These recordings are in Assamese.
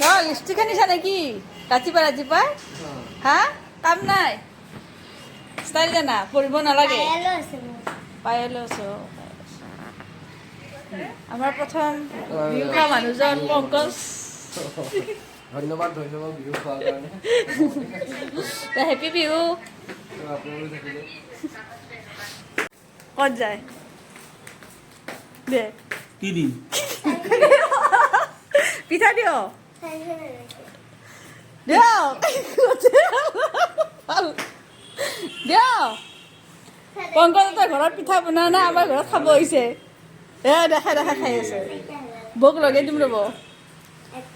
লিপষ্টিক আনিছা নেকি ৰাতিপুৱা ৰাতিপুৱা? হা, কাম নাই, ষ্টাইল জানা, পঢ়িব নালাগে। পায়েলো আছে মোৰ। পায়েলো আছে, অ, পায়েল আছে। আমাৰ প্ৰথম বিহু খোৱা মানুহজন পংকজ। ধন্যবাদ, ধন্যবাদ বিহু খোৱাৰ কাৰণে। হেপী বিহু। আপোনালোক থাকিলে। ক'ত যায় দে? কি দিম? পিঠা দিয়ক। চাৰিখন আনিছে। দিয়ক, ভাল দিয়ক। পংকজহঁতৰ ঘৰত পিঠা বনোৱা নাই, আমাৰ ঘৰত খাব আহিছে। এ দেখা দেখা, খাই আছে। বৌক লগাই দিম ৰ'ব,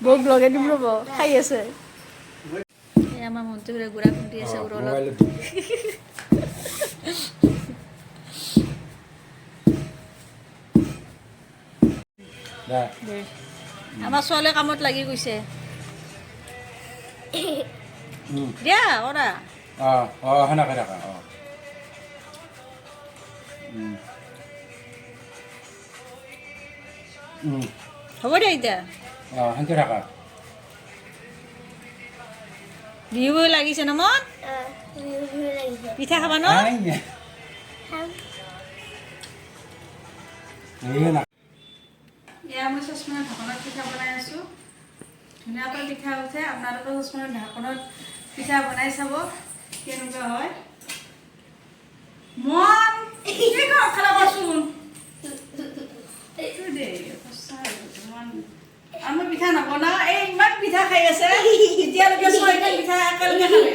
বৌক লগাই দিম ৰ'ব। খাই আছে। এই আমাৰ মন্ত্ৰী গুড়া খুন্দি আছে উৰলত। মোবাইলত। দে। দে। আমাৰ ছোৱালীয়ে কামত লাগি গৈছে। দিয়া কৰা। অঁ অঁ সেনেকে থাকা। অঁ। হ'ব দিয়া এতিয়া। অঁ, সেনেকে থাকা। বিহু বিহু লাগিছে ন মন? অ, বিহু বিহু লাগিছে। পিঠা খাবা ন? নাই। খাম। এই না। এয়া মই চচপেনৰ ঢাকনত পিঠা বনাই আছোঁ। ধুনীয়াকৈ পিঠা উঠে। আপোনালোকেও চচপেনৰ ঢাকনত পিঠা বনাই চাব কেনেকুৱা হয়। মন কি খেলা কৰচোন এইটো দেই, সঁচাই ইমান আৰু মই পিঠা নবনাওঁ। এই ইমান পিঠা খাই আছে, এতিয়ালৈকে ছয়টা পিঠা একেলগে খালে।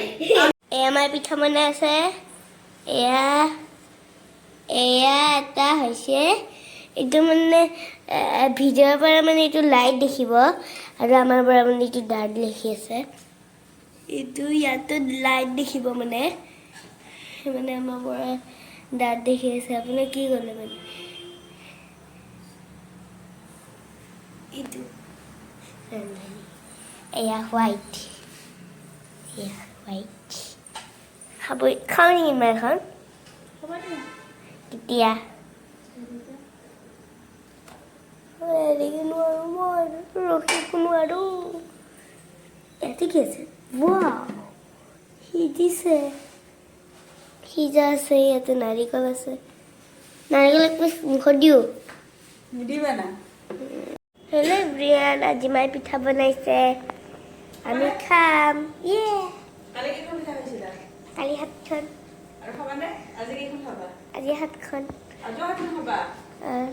এয়া আমাৰ পিঠা বনাই আছে। এয়া এয়া এটা হৈছে। এইটো মানে ভিডিঅ'ৰ পৰা মানে এইটো লাইট দেখিব আৰু আমাৰ পৰা মানে এইটো ডাৰ্ক লিখি আছে। এইটো ইয়াতো লাইট দেখিব, মানে মানে আমাৰ পৰা ডাৰ্ক দেখি আছে। আপুনি কি ক'লে? মানে এইটো এয়া হোৱাইট, এয়া হোৱাইট। খাব, খাওঁ নেকি মই এখন? হ'ব দিয়া। কেতিয়া? এৰিব নোৱাৰোঁ মই, ৰখিব নোৱাৰোঁ। ইয়াতে কি আছে? ৱাও, সিজিছে, সিজা আছে। ইয়াতে নাৰিকল আছে। নাৰিকল এক পিচ মুখত দিওঁ। নিদিবা না। হেল্ল' এভৰিৱান, আজি মায়ে পিঠা বনাইছে, আমি খাম, ইয়ে। কালি কেইখন পিঠা খাইছিলা? কালি সাতখন। আৰু খাবানে? আজি কেইখন খাবা? আজি সাতখন। আজিও সাতখন খাবা? আহ,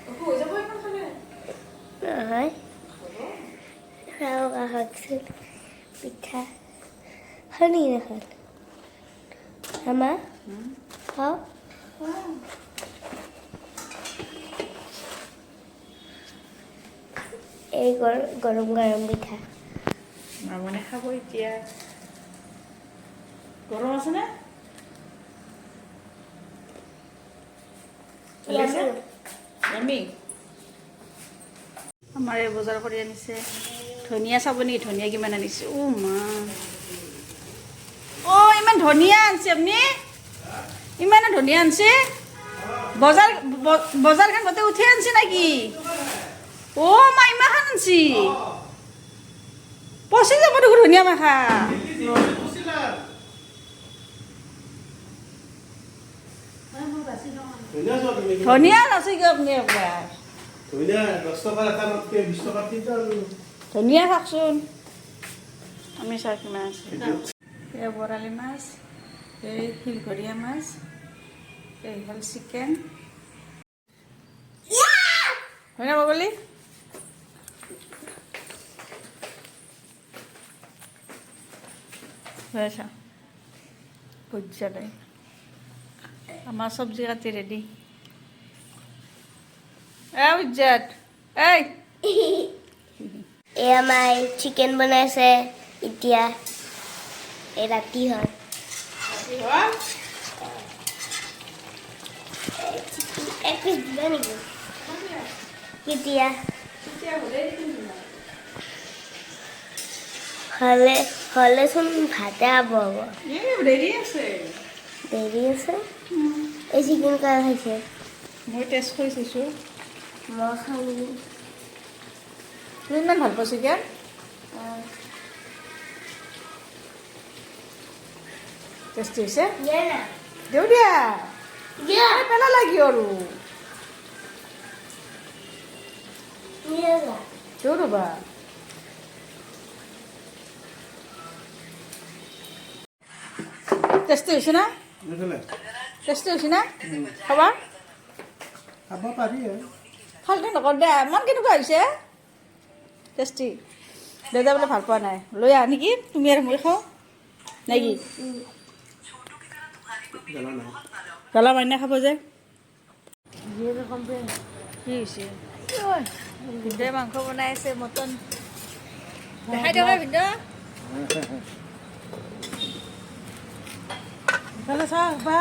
অসুখ হৈ যাব এইখন খালে। নহয়। খাওঁ, আহকচোন। পিঠা হয় নেকি এখন আমাৰ খাওঁ। এই গৰম গৰম পিঠা। মামনে খাব এতিয়া। গৰম আছেনে? আমি আমাৰ এই বজাৰ কৰি আনিছে। ধনিয়া চাব নেকি? ধনিয়া কিমান আনিছে? অ' মা, অ', ইমান ধনিয়া আনিছে আপুনি? ইমানে ধনিয়া আনিছে? বজাৰ বজাৰখন গোটেই উঠি আনিছে নেকি? অ' মা, ইমানখন আনিছে? পচি যাব দেখোন ধনিয়া মাখা। ধনিয়া আছে কিয় আপুনি একবাৰ? ধনিয়া 10 টকাৰ এটা, 20 টকাৰ তিনিটা। ধনিয়া থাকচোন। আমি চাওঁ কিমান আছে। এই বৰালি মাছ, এই শিলঘৰীয়া মাছ, এই হ'ল চিকেন। হয়নে বগলী? হয়েছা পৰ্যায়। আমাৰ চব্জি কাটি ৰেডি। এ উজ্জাত, এই। এয়া মায়ে চিকেন বনাইছে এতিয়া। এই ৰাতি হয়। এক পিচ দিবা নেকি? কেতিয়া হ'লে হ'লেচোন ভাতে খাব হ'ব। দেৰি আছে। দেৰি আছে। এই চিকেন কাৰ খাইছে? মই টেষ্ট কৰি চাইছোঁ। মই খাওঁ নেকি? তুমি ইমান ভাল পোৱা চিকেন? টেষ্টি হৈছে। দিয়া না। দিওঁ দিয়া। দিয়া। পেলা লাগি আৰু। দিয়া না। দিওঁ ৰ'বা। টেষ্টি হৈছে না? বুজিলে? টেষ্টি হৈছে না? খাবা। খাব পাৰি। ফাল্টু নকৰ দে। ইমান কেনেকুৱা হৈছে টেষ্টি। দেউতা বোলে ভাল পোৱা নাই। লৈ আহ নেকি, তুমি আৰু মই খাওঁ নেকি? জ্বলা নাই। জ্বলা মাইনা খাব যে। কি হৈছে? ভিনদেউৱে মাংস বনাই আছে, মটন। দেখাই দিয়ক ভিনদেউ। ইফালে চাওক বা,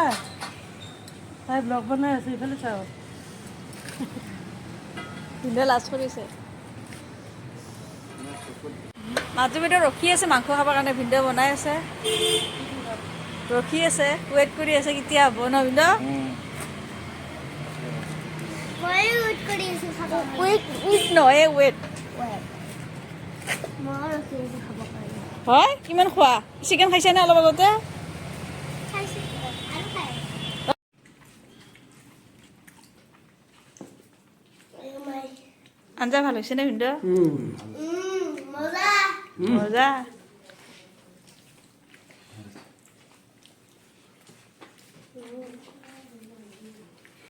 তাই ব্লগ বনাই আছে, ইফালে চাওক। ভিনদেউ লাজ কৰিছে। মাজু বাইদেউ ৰখি আছে মাংস খাবৰ কাৰণে। ভিনদেউ বনাই আছে, ৰখি আছে, ৱেইট কৰি আছে কেতিয়া হ'ব ন ভিনদেউ? ময়ো ৱেইট কৰি আছো খাব কাৰণে। উইট উইট নহয়, ৱেইট। ময়ো ৰখি আছো খাব কাৰণে। হয়, কিমান খোৱা? চিকেন খাইছে নে অলপ আগতে? খাইছো আৰু খাই। আঞ্জা ভাল হৈছে নে ভিনদেউ? মজা। মজা।